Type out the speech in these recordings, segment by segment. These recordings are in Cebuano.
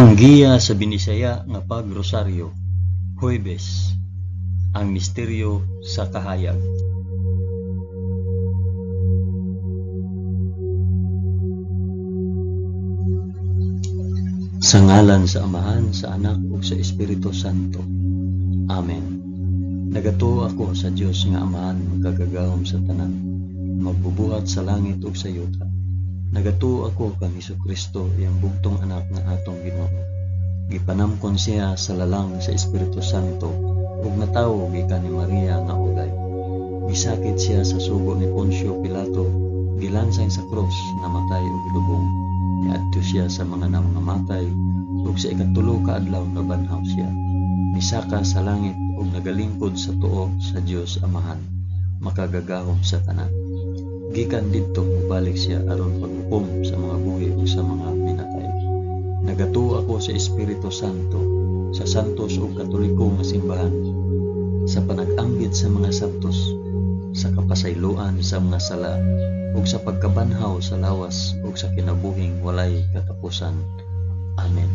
Ang giya sa Binisaya nga pagrosaryo, Huwebes, ang misteryo sa kahayag. Sa ngalan sa Amahan, sa Anak ug sa Espiritu Santo. Amen. Nagatuo ako sa Dios nga Amahan makagagahom sa tanan, magbubuhat sa langit ug sa yuta. Nagatuo ako kang Hesukristo, iyang bugtong anak nga atong Ginoo. Gipanamkon siya sa lalang sa Espiritu Santo ug natawo gikan ni Maria nga ulay. Gisakit siya sa sugo ni Poncio Pilato, gilansang sa krus, namatay ug gilubong. Niadto siya sa mga nangamatay ug sa ikatulo ka adlaw nabanhaw siya. Misaka sa langit ug nagalingkod sa tuo sa Dios Amahan, makagagahom sa tanan. Gikan didto mobalik siya aron paghukom sa mga buhi ug sa mga minatay. Nagatuo ako sa Espiritu Santo, sa santos ug katoliko nga simbahan, sa panag-ambit sa mga santos, sa kapasayloan sa mga sala, ug sa pagkabanhaw sa lawas ug sa kinabuhing walay katapusan. Amen.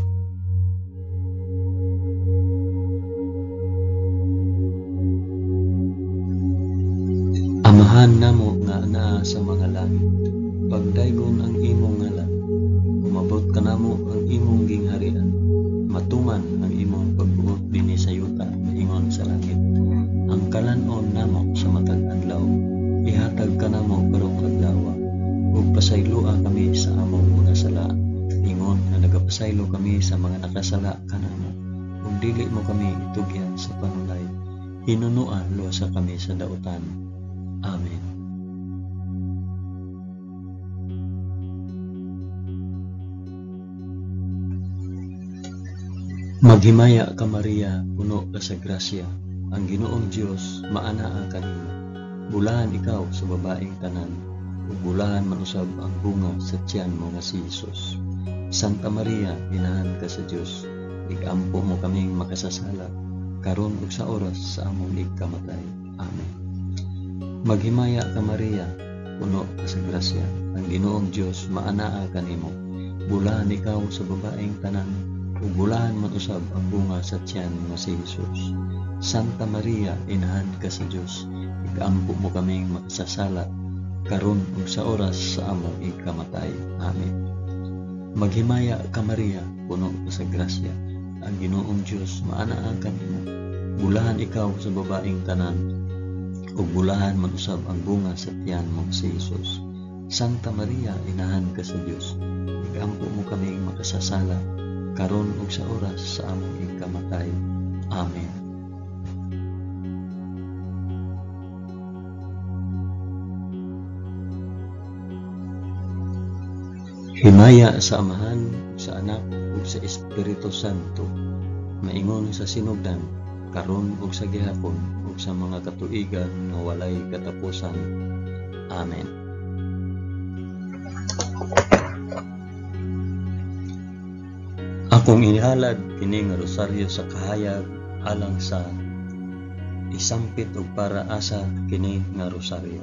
Amahan namo nga anaa sa mga langit, pagdaygon ang imong ngalan, umabot kanamo ang imong gingharian, matuman ang imong pagbuot dinhi sa yuta ingon sa langit. Ang kalan-on namo sa matag adlaw, ihatag kanamo karong adlaw, ug pasayloa kami sa among mga sala, ingon nga nagapasaylo kami sa mga nakasala kanamo, ug dili mo kami itugyan sa panulay, hinunoa luwasa kami sa dautan. Amen. Maghimaya ka Maria, puno ka sa grasya, ang Ginoong Dios maanaa kanimo. Bulahan ikaw sa babaeng tanan, ug bulahan man usab ang bunga sa tiyan mo nga si Hesus. Santa Maria, inahan ka sa Dios, igampo mo kaming makasasala, karon ug sa oras sa among igkamatay. Amen. Maghimaya ka Maria, puno ka sa grasya, ang Ginoong Dios maanaa kanimo. Bulahan ikaw sa babaeng tanan, ug bulahan man usab ang bunga sa tiyan nga si Hesus. Santa Maria, inahan ka sa Dios, ikampo mo kaming makasasala, karon ug sa oras sa among igkamatay. Amen. Maghimaya ka Maria, puno ka sa grasya, ang Ginoong Dios maanaa kanimo. Bulahan ikaw sa babaeng tanan, ug bulahan man usab ang bunga sa tiyan mo si Hesus. Santa Maria, inahan ka sa Dios, ikampo mo kaming makasasala, karon ug sa oras sa among igkamatay. Amen. Himaya sa Amahan, sa Anak, ug sa Espiritu Santo, maingon sa sinugdan, karon ug sa gihapon, ug sa mga katuigan nga walay katapusan. Amen. Akong inihalad kini nga rosaryo sa kahayag alang sa isampit og para asa kini nga rosaryo.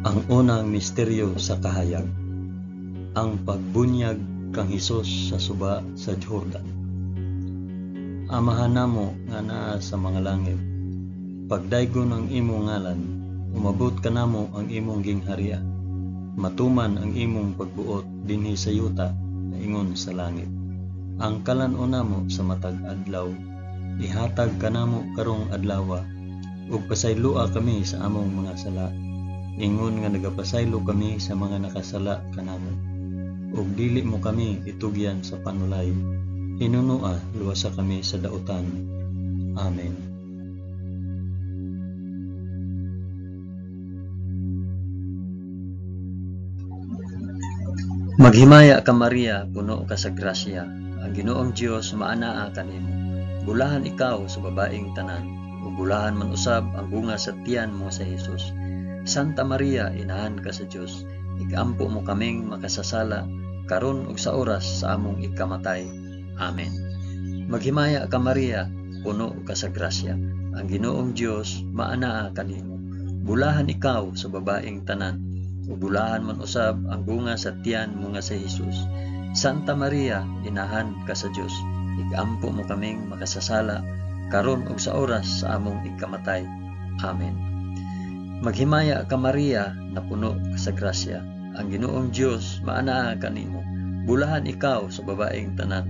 Ang unang misteryo sa kahayag, ang pagbunyag kang Hesus sa suba sa Jordan. Amahan namo nga naa sa mga langit, pagdaygon ang imong ngalan, umabot kanamo ang imong gingharian, matuman ang imong pagbuot dinhi sa yuta ingon sa langit. Ang kalan-on namo sa matag adlaw, ihatag kanamo karong adlawa, ug pasayloa kami sa among mga sala, ingon nga nagapasaylo kami sa mga nakasala kanamo, ug dili mo kami itugyan sa panulay, hinunoa luwasa kami sa dautan. Amen. Maghimaya ka Maria, puno ka sa grasya, ang Ginoong Dios maanaa kanimo. Bulahan ikaw sa babaeng tanan, ug bulahan man usab ang bunga sa tiyan mo sa Hesus. Santa Maria, inahan ka sa Dios, ikampo mo kaming makasasala, karon ug sa oras sa among ikamatay. Amen. Maghimaya ka Maria, puno ka sa grasya. Ang Ginoong Dios maanaa kanimo. Bulahan ikaw sa babaeng tanan, ug bulahan man usab ang bunga sa tiyan mo nga si Hesus. Santa Maria, inahan ka sa Dios, igampo mo kaming makasasala karon ug sa oras sa among ikamatay. Amen. Maghimaya ka Maria, napuno ka sa grasya. Ang Ginoong Dios maanaa kanimo. Bulahan ikaw sa babaeng tanan,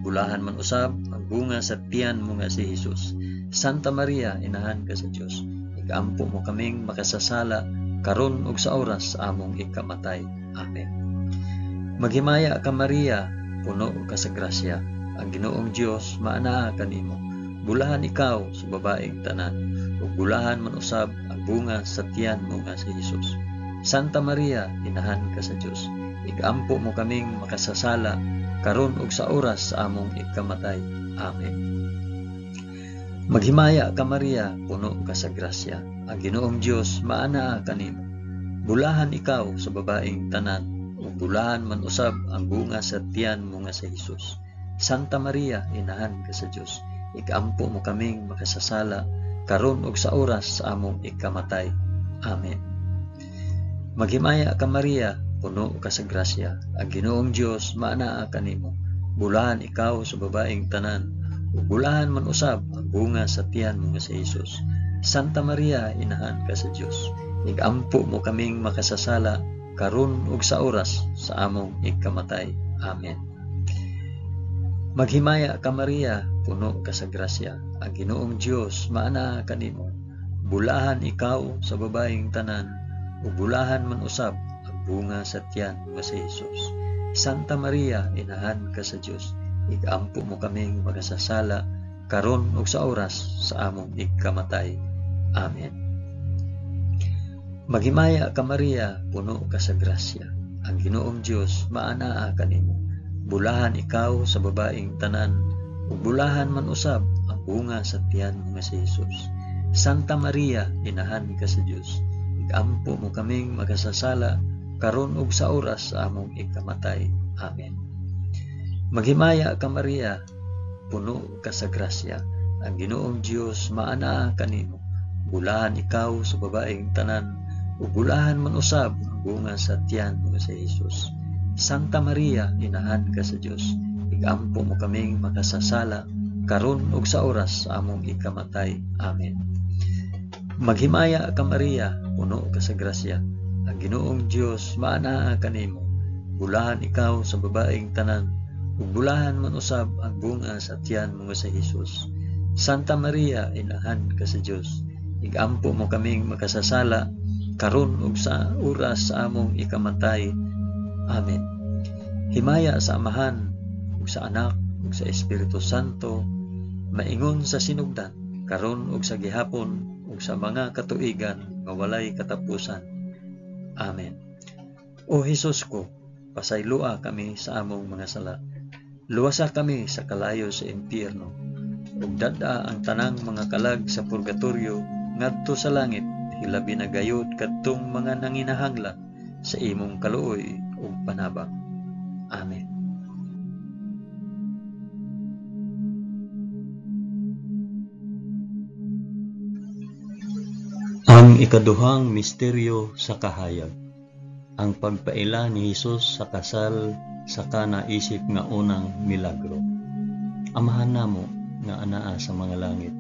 bulahan man usab ang bunga sa tiyan mo nga si Hesus. Santa Maria, inahan ka sa Dios, igampo mo kaming makasasala karon ug sa oras sa among ikamatay. Amen. Maghimaya ka Maria, puno ka sa grasya. Ang Ginoong Dios maanaa kanimo. Bulahan ikaw sa babaeng tanan, ug bulahan man usab ang bunga sa tiyan mo nga si Hesus. Santa Maria, inahan ka sa Dios, igampo mo kaming makasasala karon ug sa oras sa among ikamatay. Amen. Maghimaya ka Maria, puno ka sa grasya. Ang Ginoong Dios maanaa kanimo. Bulahan ikaw sa babaeng tanan, ug bulahan man usab ang bunga sa tiyan mo nga si Hesus. Santa Maria, inahan ka sa Dios, igampo mo kaming makasasala karon ug sa oras sa among ikamatay. Amen. Maghimaya ka Maria, puno ka sa grasya. Ang Ginoong Dios maanaa kanimo. Bulahan ikaw sa babaeng tanan, ug bulahan man usab ang bunga sa tiyan mo nga si Hesus. Santa Maria, inahan ka sa Dios, igampo mo kaming makasasala karon ug sa oras sa among ikamatay. Amen. Maghimaya ka Maria, puno ka sa grasya. Ang Ginoong Dios maanaa kanimo. Bulahan ikaw sa babaeng tanan, ug bulahan man usab ang bunga sa tiyan mo si Hesus. Santa Maria, inahan ka sa Dios, igampo mo kaming makasasala karon ug sa oras sa among ikamatay. Amen. Maghimaya ka Maria, puno ka sa grasya. Ang Ginoong Dios maanaa kanimo. Bulahan ikaw sa babaeng tanan, ug bulahan man usab ang bunga sa tiyan mo nga si Hesus. Santa Maria, inahan ka sa Dios, igampo mo kaming makasasala karon ug sa oras sa among ikamatay. Amen. Maghimaya ka Maria, puno ka sa grasya. Ang Ginoong Dios maanaa kanimo. Bulahan ikaw sa babaeng tanan, ug bulahan man usab ang bunga sa tiyan mo nga si Hesus. Santa Maria, inahan ka sa Dios, igampo mo kaming makasasala karon ug sa oras sa among ikamatay. Amen. Maghimaya ka Maria, puno ka sa grasya. Ang Ginoong Dios maanaa kanimo. Bulahan ikaw sa babaeng tanan, ug bulahan man usab ang bunga sa tiyan mo nga si Hesus. Santa Maria, inahan ka sa Dios, igampo mo kaming makasasala karon ug sa oras sa among ikamatay. Amen. Himaya sa Amahan ug sa Anak ug sa Espiritu Santo, maingon sa sinugdan, karon ug sa gihapon ug sa mga katuigan nga walay katapusan. Amen. O Hesus ko, pasayloa kami sa among mga sala. Luwasa kami sa kalayo sa impyerno, ug dad-a ang tanang mga kalag sa purgatorio ngadto sa langit, hilabi na gayud kadtong mga nanginahanglan sa imong kaluoy ug panabang. Amen. Ang ikaduhang misteryo sa kahayag, ang pagpaila ni Hesus sa kasal sa Kana isip nga unang milagro. Amahan namo nga anaa sa mga langit,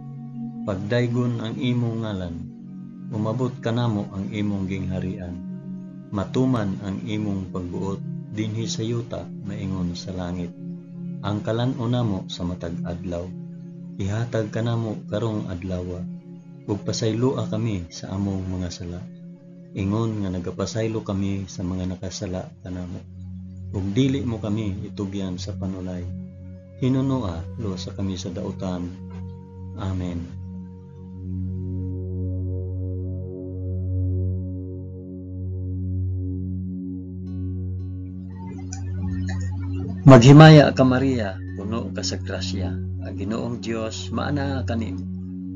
pagdaygon ang imong ngalan, umabot kanamo ang imong gingharian, matuman ang imong pagbuot dinhi sa yuta maingon sa langit. Ang kalan-on namo sa matag adlaw, ihatag kanamo karong adlawa, ug pasayloa kami sa among mga sala, ingon nga nagapasaylo kami sa mga nakasala kanamo. Ug dili mo kami itugyan sa panulay, hinunoa luwasa kami sa dautan. Amen. Maghimaya ka Maria, puno ka sa grasya. Ang Ginoong Dios maanaa kanimo.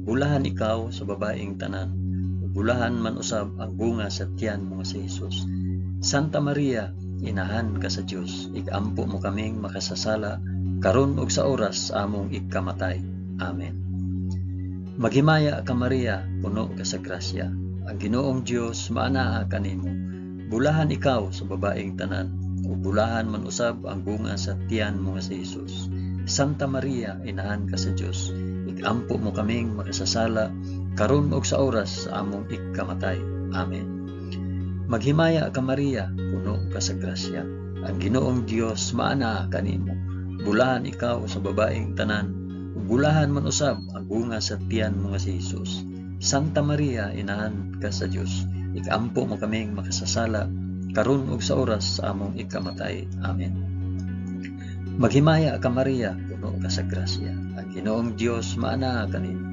Bulahan ikaw sa babaeng tanan, ug bulahan man usab ang bunga sa tiyan mo nga si Hesus. Santa Maria, inahan ka sa Dios, igampo mo kaming makasasala karon ug sa oras sa among ikamatay. Amen. Maghimaya ka Maria, puno ka sa grasya. Ang Ginoong Dios maanaa kanimo. Bulahan ikaw sa babaeng tanan, ug bulahan man usab ang bunga sa tiyan mo nga si Jesus. Santa Maria, inahan ka sa Dios, igampo mo kaming makasasala, karon ug sa oras sa among ikamatay. Amen. Maghimaya ka Maria, puno ka sa grasya. Ang Ginoong Dios maanaa kanimo. Bulahan ikaw sa babaeng tanan, ug bulahan man usab ang bunga sa tiyan mo nga si Jesus. Santa Maria, inahan ka sa Dios, ikampo mo kaming makasasala, karon ug sa oras sa among ikamatay. Amen. Maghimaya ka Maria, puno ka sa grasya. Ang Ginoong Dios maanaa kanimo.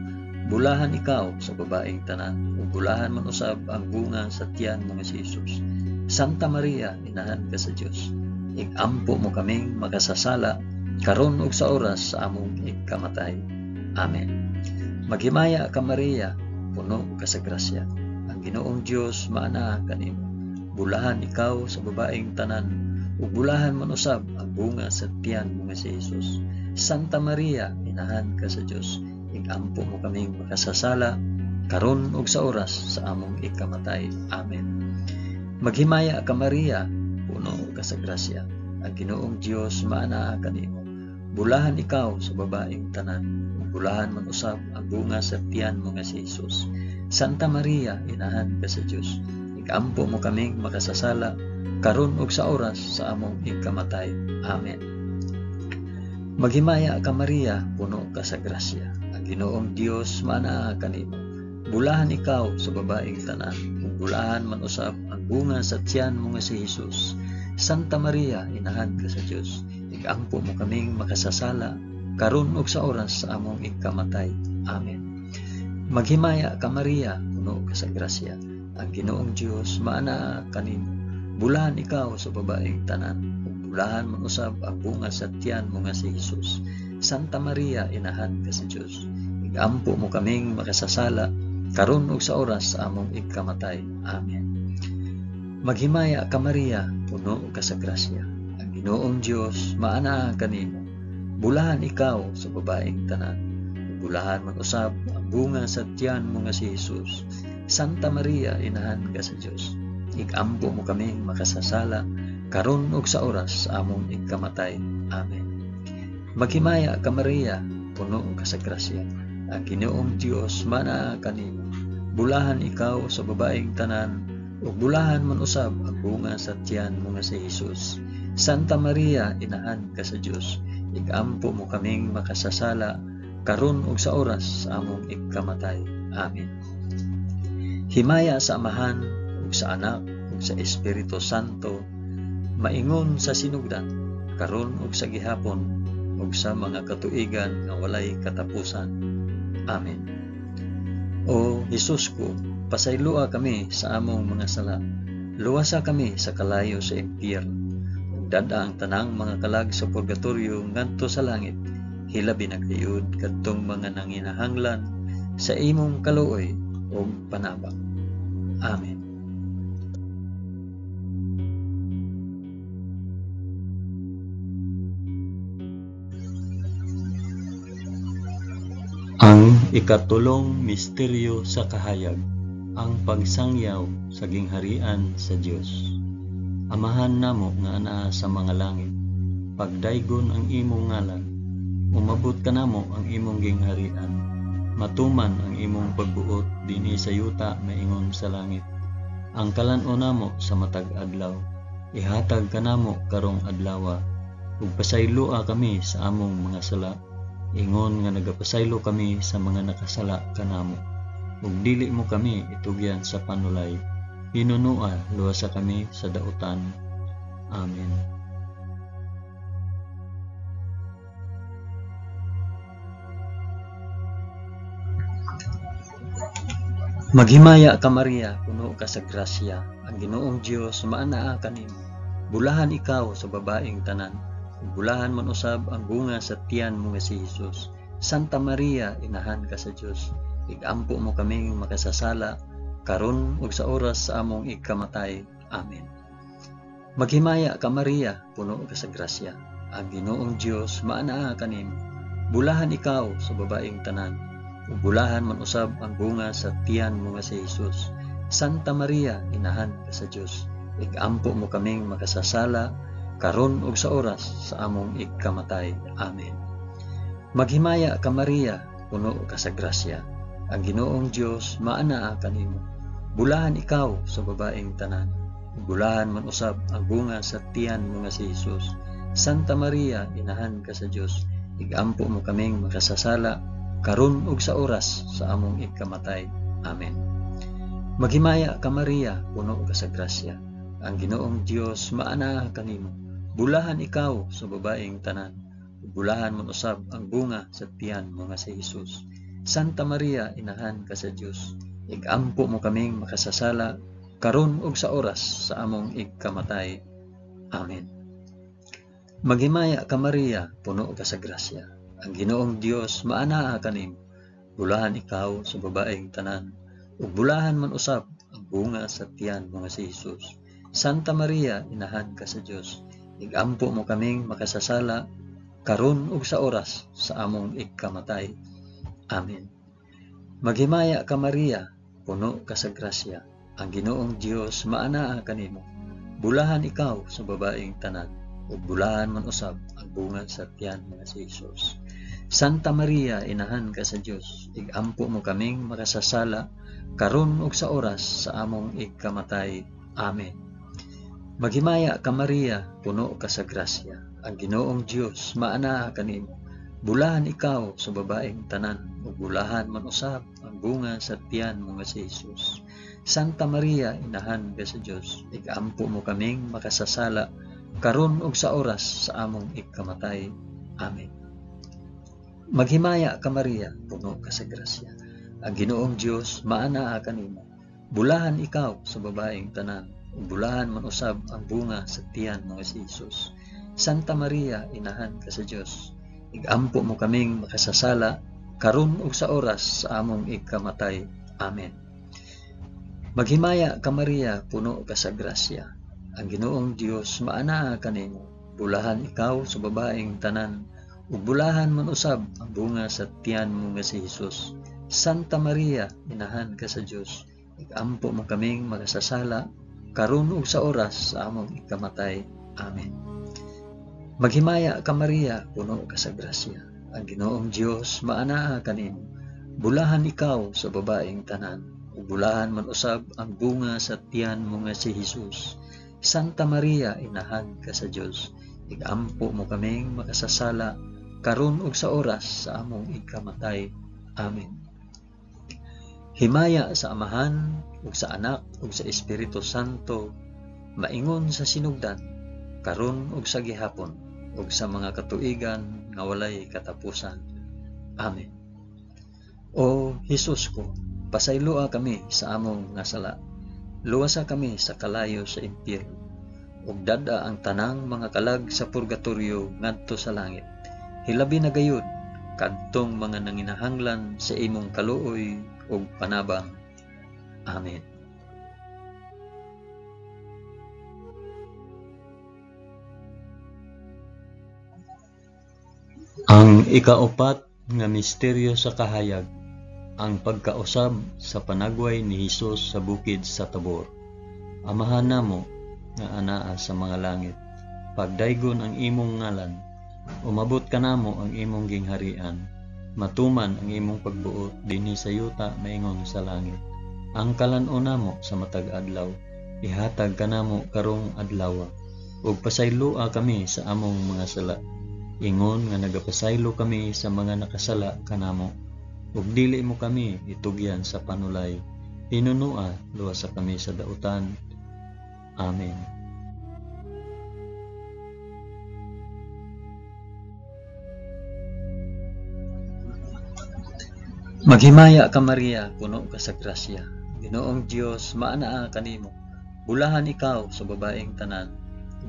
Bulahan ikaw sa babaeng tanan, ug bulahan man usab ang bunga sa tiyan mo nga si Jesus. Santa Maria, inahan ka sa Dios, ikampo mo kaming makasasala, karon ug sa oras sa among ikamatay. Amen. Maghimaya ka Maria, puno ka sa grasya. Ang Ginoong Dios maanaa kanimo. Bulahan ikaw sa babaeng tanan, ug bulahan man usab ang bunga sa tiyan mo nga si Jesus. Santa Maria, inahan ka sa Dios, ikampo mo kaming makasasala, karon ug sa oras sa among ikamatay. Amen. Maghimaya ka Maria, puno ka sa grasya. Ang Ginoong Dios maanaa kanimo. Bulahan ikaw sa babaeng tanan, ug bulahan man usab ang bunga sa tiyan mo nga si Jesus. Santa Maria, inahan ka sa Dios, ikampo mo kaming makasasala, karon ug sa oras sa among ikamatay. Amen. Maghimaya ka Maria, puno ka sa grasya. Ang Ginoong Dios maanaa kanimo. Bulahan ikaw sa babaeng tanan, ug bulahan man usab ang bunga sa tiyan mo nga si Jesus. Santa Maria, inahan ka sa Dios, ikampo mo kaming makasasala, karon ug sa oras sa among ikamatay. Amen. Maghimaya ka Maria, puno ka sa grasya. Ang Ginoong Dios maanaa kanimo. Bulahan ikaw sa babaeng tanan, ug bulahan man usab ang bunga sa tiyan mo nga si Jesus. Santa Maria, inahan ka sa Dios, ikampo mo kaming makasasala, karon ug sa oras sa among ikamatay. Amen. Maghimaya ka Maria, puno ka sa grasya. Ang Ginoong Dios maanaa kanimo. Bulahan ikaw sa babaeng tanan, ug bulahan man usab ang bunga sa tiyan mo nga si Jesus. Santa Maria, inahan ka sa Dios, ikampo mo kaming makasasala, karon ug sa oras sa among ikamatay. Amen. Maghimaya ka Maria, puno ka sa grasya. Ang Ginoong Dios maanaa kanimo. Bulahan ikaw sa babaeng tanan, ug bulahan man usab ang bunga sa tiyan mo nga si Jesus. Santa Maria, inahan ka sa Dios, ikampo mo kaming makasasala, karon ug sa oras sa among ikamatay. Amen. Himaya sa Amahan ug sa Anak ug sa Espiritu Santo, maingon sa sinugdan, karon ug sa gihapon, ug sa mga katuigan nga walay katapusan. Amen. O Jesus ko, pasayloa kami sa among mga sala. Luwasa kami sa kalayo sa impyerno. Ug dad-a ang tanang mga kalag sa purgatorio ngadto sa langit. Hilabi na gayud kadtong mga nanginahanglan sa imong kaluoy ug panabang. Amen. Ang ikatulong misteryo sa kahayag, ang pagsangyaw sa gingharian sa Dios. Amahan namo nga anaa sa mga langit, pagdaygon ang imong ngalan, umabot kanamo ang imong gingharian, matuman ang imong pagbuot dinhi sa yuta maingon sa langit. Ang kalan-on namo sa matag adlaw, ihatag kanamo karong adlawa, ug pasayloa kami sa among mga sala, ingon nga nagapasaylo kami sa mga nakasala kanamo. Ug dili mo kami itugyan sa panulay, hinunua luwasa kami sa dautan. Amen. Maghimaya ka Maria, puno ka sa grasya, ang Ginoong Dios maanaa kanimo. Bulahan ikaw sa babaeng tanan, ug bulahan man usab ang bunga sa tiyan mo nga si Jesus. Santa Maria, inahan ka sa Dios, igampo mo kaming makasasala, karon ug sa oras sa among ikamatay. Amen. Maghimaya ka Maria, puno ka sa grasya, Ang Ginoong Dios maanaa kanimo. Bulahan ikaw sa babaeng tanan, ug bulahan man usab ang bunga sa tiyan mo nga si Hesus. Santa Maria, inahan ka sa Dios, igampo mo kaming makasasala karon ug sa oras sa among igkamatay. Amen. Maghimaya ka Maria, puno ka sa grasya. Ang Ginoong Dios maanaa kanimo. Bulahan ikaw sa babaeng tanan, ug bulahan man usab ang bunga sa tiyan mo nga si Hesus. Santa Maria, inahan ka sa Dios, igampo mo kaming makasasala karon ug sa oras sa among igkamatay. Amen. Maghimaya ka Maria, puno ka sa grasya. Ang Ginoong Dios maanaa kanimo. Bulahan ikaw sa babaeng tanan, ug bulahan man usab ang bunga sa tiyan mo nga si Hesus. Santa Maria, inahan ka sa Dios, igampo mo kaming makasasala karon ug sa oras sa among igkamatay. Amen. Maghimaya ka Maria, puno ka sa grasya. Ang Ginoong Dios maanaa kanimo. Bulahan ikaw sa babaeng tanan, ug bulahan man usab ang bunga sa tiyan mo nga si Hesus. Santa Maria, inahan ka sa Dios, igampo mo kaming makasasala karon ug sa oras sa among igkamatay. Amen. Maghimaya ka Maria, puno ka sa grasya. Ang Ginoong Dios maanaa kanimo. Bulahan ikaw sa babaeng tanan, ug bulahan man usab ang bunga sa tiyan nga si Hesus. Santa Maria, inahan ka sa Dios, igampo mo kaming makasasala karon ug sa oras sa among igkamatay. Amen. Maghimaya ka Maria, puno ka sa grasya. Ang Ginoong Dios maanaa kanimo. Bulahan ikaw sa babaeng tanan, ug bulahan man usab ang bunga sa tiyan mo nga si Hesus. Santa Maria, inahan ka sa Dios, igampo mo kaming makasasala karon ug sa oras sa among igkamatay. Amen. Maghimaya ka Maria, puno ka sa grasya. Ang Ginoong Dios maanaa kanimo. Bulahan ikaw sa babaeng tanan, ug bulahan man usab ang bunga sa tiyan mo nga si Hesus. Santa Maria, inahan ka sa Dios, igampo mo kaming makasasala karon ug sa oras sa among igkamatay. Amen. Maghimaya ka Maria, puno ka sa grasya. Ang Ginoong Dios maanaa kanimo. Bulahan ikaw sa babaeng tanan, ug bulahan man usab ang bunga sa tiyan mo nga si Hesus. Santa Maria, inahan ka sa Dios, igampo mo kaming makasasala karon ug sa oras sa among ikamatay. Amen. Maghimaya ka Maria, puno ka sa grasya. Ang Ginoong Dios maanaa kanimo. Bulahan ikaw sa babaeng tanan, ug bulahan man usab ang bunga sa tiyan mo nga si Hesus. Santa Maria, inahan ka sa Dios, igampo mo kaming makasasala karon ug sa oras sa among ikamatay. Amen. Himaya sa Amahan ug sa Anak ug sa Espiritu Santo, maingon sa sinugdan, karon ug sa gihapon, ug sa mga katuigan nga walay katapusan. Amen. O Hesus ko, pasayloa kami sa among nga sala. Luwasa kami sa kalayo sa impyerno, ug dad-a ang tanang mga kalag sa purgatorio ngadto sa langit. Hilabi na gayud kadtong mga nanginahanglan sa imong kaluoy ug panabang. Amen. Ang ikaupat nga misteryo sa kahayag, ang pagkausab sa panagway ni Hesus sa bukid sa Tabor. Amahan namo nga anaa sa mga langit, pagdaygon ang imong ngalan, umabot kanamo ang imong gingharian, matuman ang imong pagbuot dinhi sa yuta maingon sa langit. Ang kalan-on namo sa matag adlaw, ihatag kanamo karong adlaw, ug pasayloa kami sa among mga sala, ingon nga nagapasaylo kami sa mga nakasala kanamo, ug dili mo kami itugyan sa panulay, hinunua luwasa kami sa dautan. Amen. Maghimaya ka Maria, puno ka sa grasya. Ginoong Dios maanaa kanimo. Bulahan ikaw sa babaeng tanan,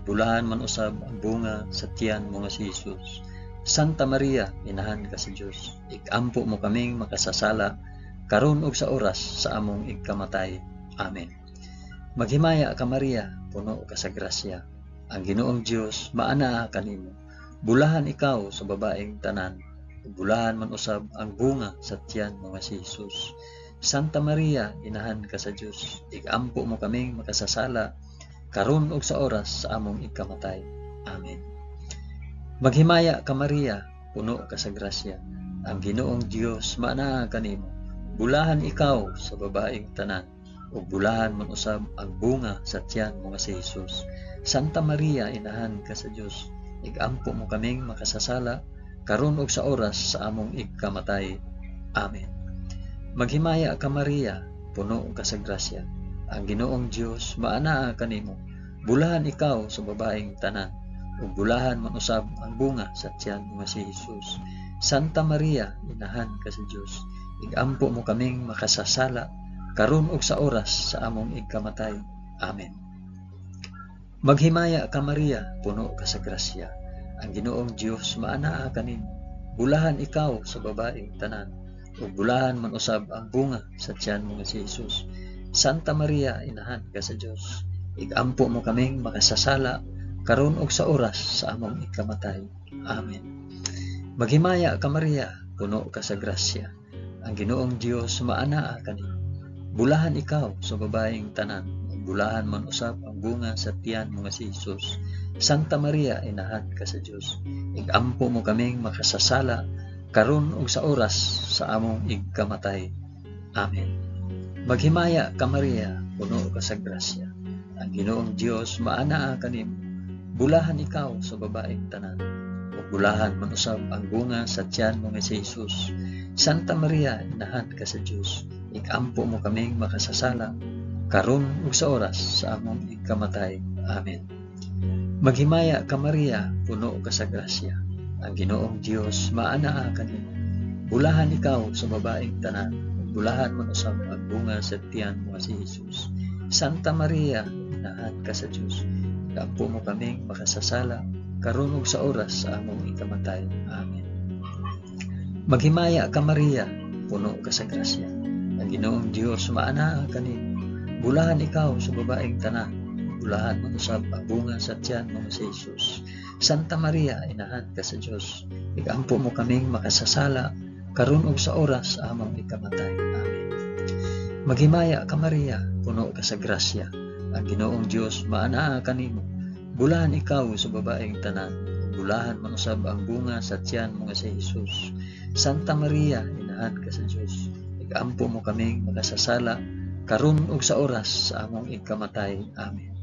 bulahan man usab ang bunga sa tiyan mo nga si Hesus. Santa Maria, inahan ka sa Dios, igampo mo kaming makasasala karon ug sa oras sa among igkamatay. Amen. Maghimaya ka Maria, puno ka sa grasya. Ang Ginoong Dios maanaa kanimo. Bulahan ikaw sa babaeng tanan, ug bulahan man usab ang bunga sa tiyan mo nga si Jesus. Santa Maria, inahan ka sa Dios, igampo mo kaming makasasala karon ug sa oras sa among ikamatay. Amen. Maghimaya ka Maria, puno ka sa grasya. Ang Ginoong Dios maanaa kanimo. Bulahan ikaw sa babaeng tanan, ug bulahan man usab ang bunga sa tiyan mo nga si Jesus. Santa Maria, inahan ka sa Dios, igampo mo kaming makasasala karon ug sa oras sa among ikamatay. Amen. Maghimaya ka Maria, puno ka sa grasya. Ang Ginoong Dios maanaa kanimo. Bulahan ikaw sa babaeng tanan, ug bulahan man usab ang bunga sa tiyan mo nga si Jesus. Santa Maria, inahan ka sa Dios, igampo mo kaming makasasala karon ug sa oras sa among ikamatay. Amen. Maghimaya ka Maria, puno ka sa grasya. Ang Ginoong Dios maanaa kanimo. Bulahan ikaw sa babaeng tanan, ug bulahan man usab ang bunga sa tiyan mo nga si Jesus. Santa Maria, inahan ka sa Dios, igampo mo kaming makasasala karon ug sa oras sa among ikamatay. Amen. Maghimaya ka Maria, puno ka sa grasya. Ang Ginoong Dios maanaa kanimo. Bulahan ikaw sa babaeng tanan, ug bulahan man usab ang bunga sa tiyan mo nga si Jesus. Santa Maria, inahan ka sa Dios, igampo mo kaming makasasala karon ug sa oras sa among ikamatay. Amen. Maghimaya ka Maria, puno ka sa grasya. Ang Ginoong Dios maanaa kanimo. Bulahan ikaw sa babaeng tanan, ug bulahan man usab ang bunga sa tiyan mo nga si Jesus. Santa Maria, inahan ka sa Dios, igampo mo kaming makasasala karon ug sa oras sa among ikamatay. Amen. Maghimaya ka Maria, puno ka sa grasya. Ang Ginoong Dios maanaa kanimo. Bulahan ikaw sa babaeng tanan, ug bulahan man usab ang bunga sa tiyan mo nga si Jesus. Santa Maria, inahan ka sa Dios, igampo mo kaming makasasala karon ug sa oras sa among ikamatay. Amen. Maghimaya ka Maria, puno ka sa grasya. Ang Ginoong Dios maanaa kanimo. Bulahan ikaw sa babaeng tanan, bulahan man usab ang bunga sa tiyan mo nga si Jesus. Santa Maria, inahan ka sa Dios, igampo mo kaming makasasala karon ug sa oras sa among ikamatay. Amen. Maghimaya ka Maria, puno ka sa grasya. Ang Ginoong Dios maanaa kanimo. Bulahan ikaw sa babaeng tanan, bulahan man usab ang bunga sa tiyan mo nga si Jesus. Santa Maria, inahan ka sa Dios, igampo mo kaming makasasala karon ug sa oras sa among ikamatay. Amen.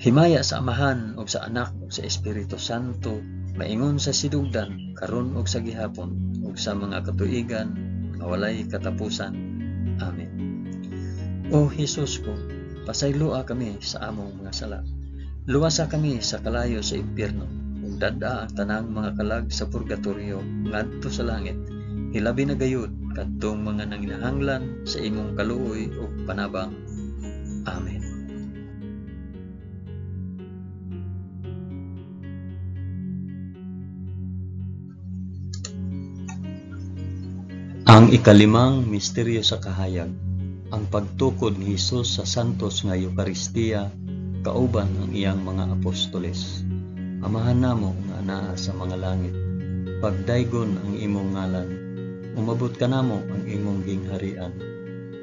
Himaya sa Amahan ug sa Anak ug sa Espiritu Santo, maingon sa sidugdan karon ug sa gihapon ug sa mga katuigan nga walay katapusan. Amen. O Hesus ko, pasayloa kami sa among mga sala. Luwasa kami sa kalayo sa impyerno ug dad-a ang tanang mga kalag sa purgatorio ngadto sa langit. Hilabi na gayud kadtong mga nanginahanglan sa imong kaluoy ug panabang. Amen. Ang ikalimang misteryo sa kahayag, ang pagtukod ni Hesus sa santos nga Eukaristiya kauban ang iyang mga apostoles. Amahan namo nga anaa sa mga langit, pagdaygon ang imong ngalan, umabot kanamo ang imong gingharian,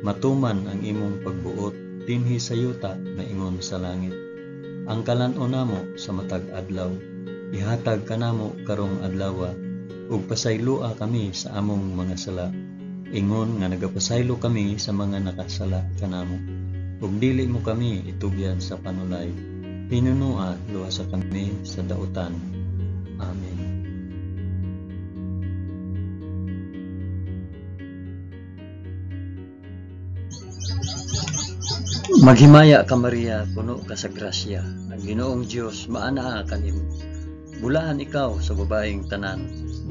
matuman ang imong pagbuot dinhi sa yuta maingon sa langit. Ang kalan-on namo sa matag adlaw, ihatag kanamo karong adlawa, ug pasayloa kami sa among mga sala, ingon nga nagapasaylo kami sa mga nakasala kanamo. Ug dili mo kami itugyan sa panulay, hinunua luwasa kami sa dautan. Amen. Maghimaya ka Maria, puno ka sa grasya. Ang Ginoong Dios maanaa kanimo. Bulahan ikaw sa babaeng tanan,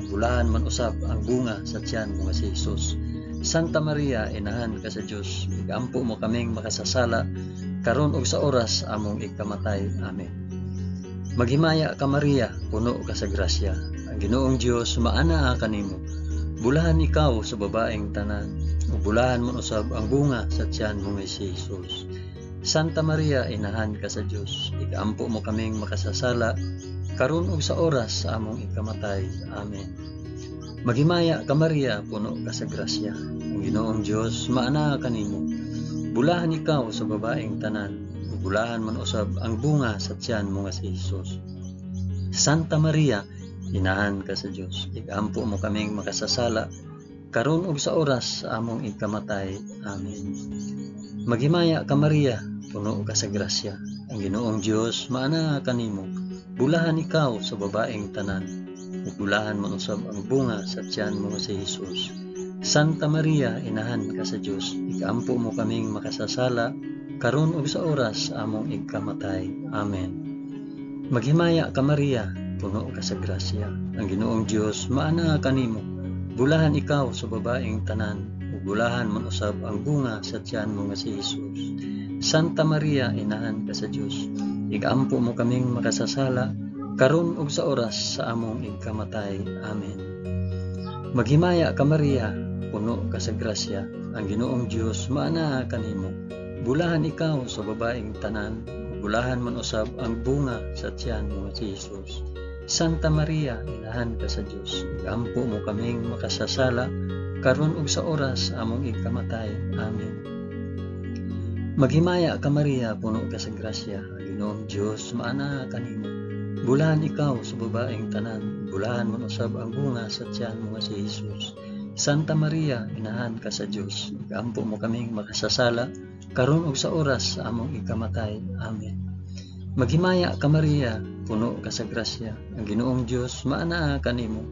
bulahan man usab ang bunga sa tiyan mo nga si Jesus. Santa Maria, inahan ka sa Dios, igampo mo kaming makasasala karon ug sa oras among ikamatay. Amen. Maghimaya ka Maria, puno ka sa grasya. Ang Ginoong Dios maanaa kanimo. Bulahan ikaw sa babaeng tanan, ug bulahan man usab ang bunga sa tiyan mo nga si Jesus. Santa Maria, inahan ka sa Dios, ikampo mo kaming makasasala, karon ug sa oras sa among ikamatay. Amen. Maghimaya ka Maria, puno ka sa grasya. Ang Ginoong Dios maanaa kanimo. Bulahan ikaw sa babaeng tanan, ug bulahan man usab ang bunga sa tiyan mo nga si Hesus. Santa Maria, inahan ka sa Dios, ikampo mo kaming makasasala, karon ug sa oras sa among ikamatay. Amen. Maghimaya ka Maria, puno ka sa grasya. Ang Ginoong Dios maanaa kanimo. Bulahan ikaw sa babaeng tanan, ug bulahan man usab ang bunga sa tiyan mo nga si Hesus. Santa Maria, inahan ka sa Dios, ikampo mo kaming makasasala, karon ug sa oras sa among ikamatay. Amen. Maghimaya ka Maria, puno ka sa grasya. Ang Ginoong Dios maanaa kanimo. Bulahan ikaw sa babaeng tanan, ug bulahan man usab ang bunga sa tiyan mo nga si Hesus. Santa Maria, inahan ka sa Dios, ikampo mo kaming makasasala, karon ug sa oras sa among ikamatay. Amen. Maghimaya ka Maria, puno ka sa grasya. Ang Ginoong Dios maanaa kanimo. Bulahan ikaw sa babaeng tanan, ug bulahan man usab ang bunga sa tiyan mo nga si Hesus. Santa Maria, inahan ka sa Dios, ikampo mo kaming makasasala, karon ug sa oras sa among ikamatay. Amen. Maghimaya ka Maria, puno ka sa grasya. Ang Ginoong Dios maanaa kanimo. Bulahan ikaw sa babaeng tanan, bulahan man usab ang bunga sa tiyan mo nga si Hesus. Santa Maria, inahan ka sa Dios, ikampo mo kaming makasasala, karon ug sa oras sa among ikamatay. Amen. Maghimaya ka Maria, puno ka sa grasya. Ang Ginoong Dios maanaa kanimo.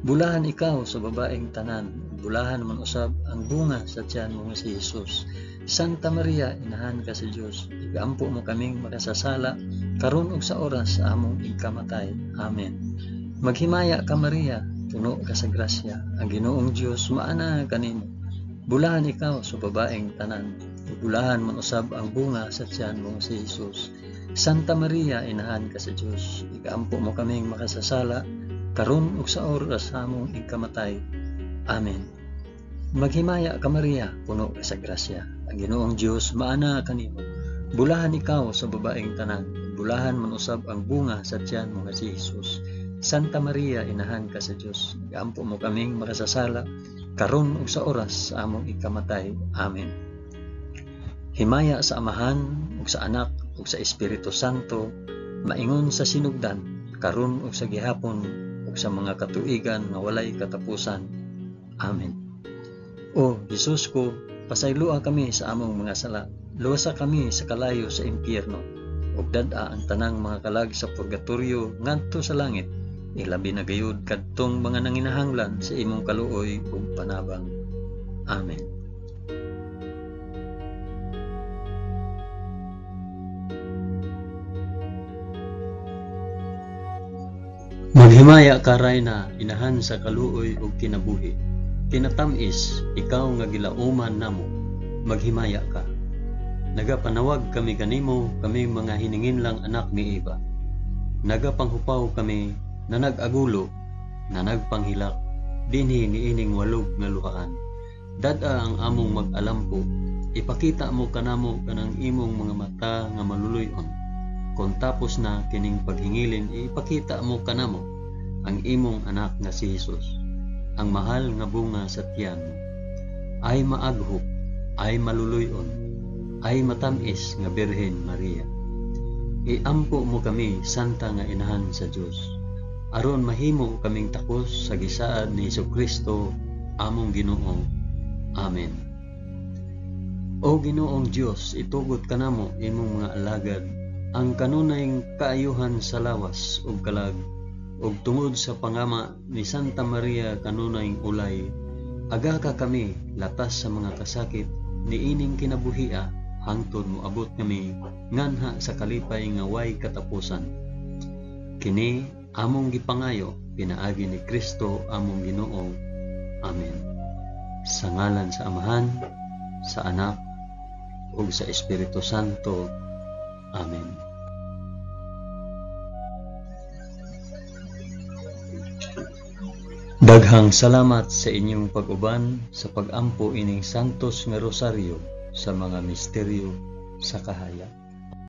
Bulahan ikaw sa babaeng tanan, bulahan man usab ang bunga sa tiyan mo nga si Hesus. Santa Maria, inahan ka sa Dios, ikampo mo kaming makasasala, karon ug sa oras sa among ikamatay. Amen. Maghimaya ka Maria, puno ka sa grasya. Ang Ginoong Dios maanaa kanimo. Bulahan ikaw sa babaeng tanan, bulahan man usab ang bunga sa tiyan mo nga si Hesus. Santa Maria, inahan ka sa Dios, ikampo mo kaming makasasala, karon ug sa oras sa among ikamatay. Amen. Maghimaya ka Maria, puno ka sa grasya. Ang Ginoong Dios maanaa kanimo. Bulahan ikaw sa babaeng tanan, bulahan man usab ang bunga sa tiyan mo nga si Hesus. Santa Maria, inahan ka sa Dios, ikampo mo kaming makasasala, karon ug sa oras sa among ikamatay. Amen. Himaya sa Amahan ug sa Anak ug sa Espiritu Santo, maingon sa sinugdan, karon ug sa gihapon ug sa mga katuigan nga walay katapusan. Amen. O Hesus ko, pasayloa kami sa among mga sala, luwasa kami sa kalayo sa impyerno, ug dad-a ang tanang mga kalag sa purgatorio ngadto sa langit, ilabi na gayud kadtong mga nanginahanglan sa imong kaluoy ug panabang. Amen. Maghimaya ka Rayna, inahan sa kaluoy ug kinabuhi. Kinatamis, ikaw nga gilauman namo, maghimaya ka. Nagapanawag kami kanimo, kami mga hininginlang anak ni Eva. Nagapanghupaw kami na nag-agulo, na nagpanghilak, dinhi niining walog nga luhaan. Dad-a ang among mag-alampo, ipakita mo kanamo kanang imong mga mata nga maluluy-on. Kung tapos na kining paghingilin, ipakita mo kanamo ang imong anak nga si Hesus, ang mahal nga bunga sa tiyan mo. Ay maaghop, ay maluluy-on, ay matamis nga Birhen Maria. Iampo mo kami, Santa nga Inahan sa Dios, aron mahimo kaming takos sa gisaad ni Hesukristo among Ginoo. Amen. O Ginoong Dios, itugot kanamo imong mga alagad ang kanunay kaayuhan sa lawas ug kalag, ug tungod sa pangama ni Santa Maria kanunay ulay, aga ka kami latas sa mga kasakit niining kinabuhia hangtod moabot kami nganha sa kalipay nga way katapusan. Kini among gipangayo pinaagi ni Kristo among Ginoo. Amen. Sa ngalan sa Amahan, sa Anak, ug sa Espiritu Santo. Amen. Daghang salamat sa inyong pag-uban sa pag-ampo ining Santos nga Rosaryo sa mga misteryo sa kahayag.